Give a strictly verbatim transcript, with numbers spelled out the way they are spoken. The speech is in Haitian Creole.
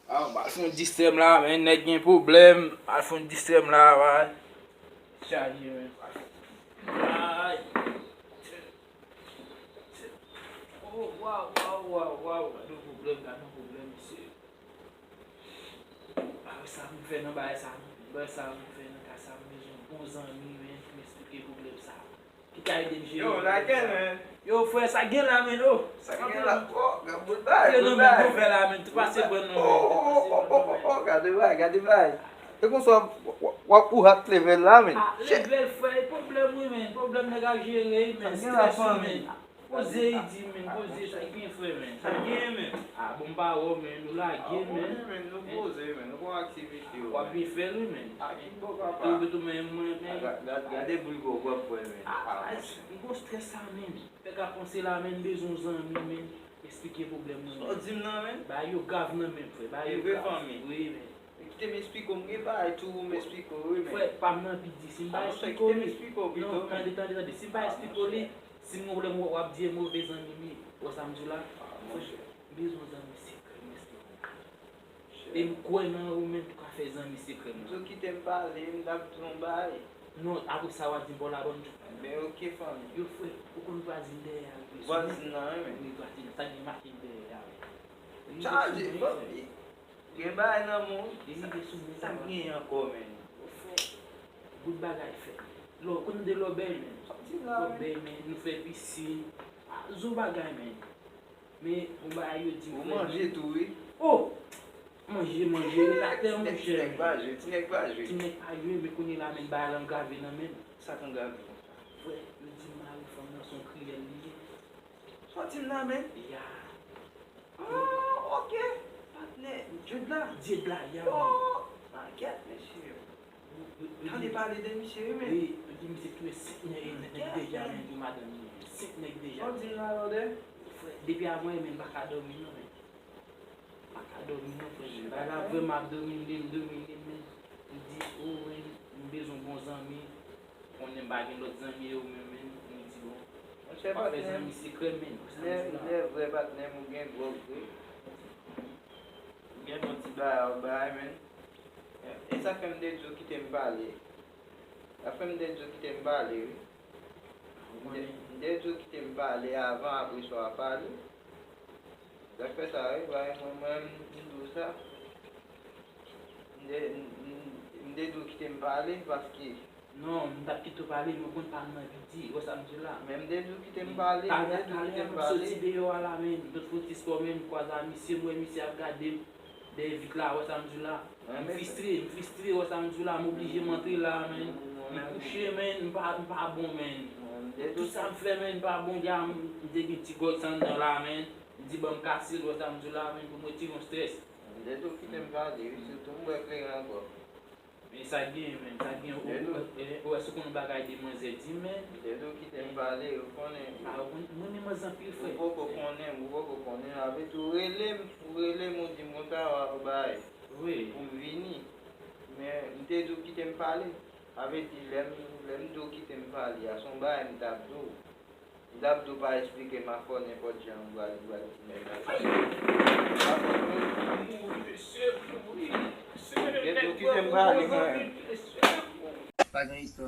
Ah, m al fè yon distrè m la, men nèg gen pwoblèm. M al fè yon distrè m la, va. Chaje, men. Ay. Oh, waw, waw, waw, waw. Gade yon pwoblèm, gade yon pwoblèm, mesye. Bagay sa m fè nan bagay sa, bagay sa m fè nan ka sa, m bezwen bon zanmi, men, pou m esplike pwoblèm sa. Ki ka ede m jere pwoblèm sa. Yo, frè, sa gen la, men, oh. Sa gen la, oh, gen bout bagay, bout bagay. Yo, non, men, bon, fè la, men, tou pase pran non, men. Oh, oh, oh, oh, oh, gade bagay, gade bagay. E konsa, w, w, w ap, ou hat level la, men. Ah, level, frè, e pwoblèm, wi, men. Pwoblèm nèg ap jere, wi, men. Sa gen la, strès, wi, men. Poze, li di, men, poze, sa gen, frè, men. Sa gen, men. Ah, bon, m pa wè w, men, nou lage, men. Ah, bon, men, nou poze, men, nou gon aktivite, w ap byen fè l, wi, men. Ah, ki bon, papa. Tou, tou, men, mwen, men. Ah, ga-, ga-, gade boul gwo w ap bwè, men. Ah, m gon strès sa, men. Nèg ap panse la, men, m bezwen yon zanmi, men. Esplike pwoblèm mwen, men. Sa w di m nan, men? Bagay yo grav nan men m, frè. Bagay yo grav. Wi, men. Kite m esplike w, m gen bagay tou pou m esplike w, wi, men. Frè, pa m nan pi di, si m pa esplike w li. Non, tande, tande, tande. Si m pa esplike w li, si m gen pwoblèm, w ap di e move zanmi m ye. Ou wè sa m di w la? Frè, m bezwen yon zanmi sekrè, m esplike w. E m kwè nan ou menm tou ka fè zanmi sekrè m la. Di w kite m pale, m t ap di w yon bagay. Non, apre sa, w a di m pa w la, ban m di w. Ebyen, oke, fanmi. Yo, frè, ou konn vwazin dèyè a, wi. Vwazin nan, wi, men. Wi, vwazin nan, sa gen make dèyè a, wi. Chaje, fanmi. Gen bagay nan men w, wi. Sa m genyen ankò, men. Yo, frè, bout bagay, frè. Lò, ou konn de lòbèy, men. Lòbèy, men, nou fè pisin. Ah, zo bagay, men. Men, bon bagay yo di m, frè. Ou manje tou, wi. Oh! Manje, manje, wi, atè, monchè. Ti nèg pa jwe, ti nèg pa jwe. Ti nèg pa jwe, men kounye la, men, bagay la angrave nan men m. Sa k angrave konsa? Frè, yo di m mari fanm nan se yon kriyèl li ye. Sa w di m la, men? Ya. Oh, oke. Patnè, Dye dla. Dye dla, ya, men. Oh, maket, mesye. Tande pale de misye, wi, men. Wi, yo di misye touye senk nèg, nèg deja, men, pou madanm li, men. Senk nèg deja. Sa w di m la, brother? Frè, depi avan, men, m pa ka dòmi, non, men. M pa ka dòmi, non, frè, men. Bagay la vrèman ap domine m, domine m, men. M di, oh, men, m bezwen bon zanmi. Konnen m pa gen lòt zanmi, e ou menm, men, m di, bon. Monchè, patnè m, lè, lè vrè patnè m, ou gen dwòg vre. Ou gen yon ti bagay, w ap bay, men. E sa fè m te di w kite m pale. Sa fè m te di w kite m pale, wi. M te, m te di w kite m pale avan, apre sa w ap pale. Sa k fè sa, wi, bay mwen, mwen, m di w sa. M te, m, m, m te di w kite m pale, paske. Non, m t ap kite w pale, men w konn pa m nan piti, ou wè sa m di w la. Men m te di w kite m pale, m te di w kite m pale. Talè a, talè a, m ap soti deyò a la, men, m sot fè ti spò, men, m kwaze a misye, m wè misye ap gade m. Dèyè vit la, wè sa m di w la. M fristre, m fristre, wè sa m di w la. M oblije m antre la, men. M kouche, men, m pa, m pa bon, men. Tout sa m fè, men, m pa bon, ya, m, m te gen ti gwòg sa anndan la, men. M di, ban m kase l, wè sa m di w la, men, pou m retire yon strès. M te di w kite m pale, wi, sitou m bwè kleren ankò. Men sa gen, men, sa gen, ou, ou, ou, ou wè si w konn bagay de manzè, di m, men. M te di w kite m pale, ou konnen. Ah, ou konn, mwen renmen manzè anpil, frè. Ou poko konnen m, ou poko konnen m. Apre tou, ou rele m, ou rele m, ou di m konsa, w ap bay. Wi. Pou m vini. Men, m te di w kite m pale. Sa vle di, lè m, lè m di w kite m pale a, se yon bagay m t ap di w. M t ap di w pa esplike m afò nenpòt jan, m pral, m pral di nèg la. Pa konprann? M te di w kite m pale, mwen. Pa gen istwa.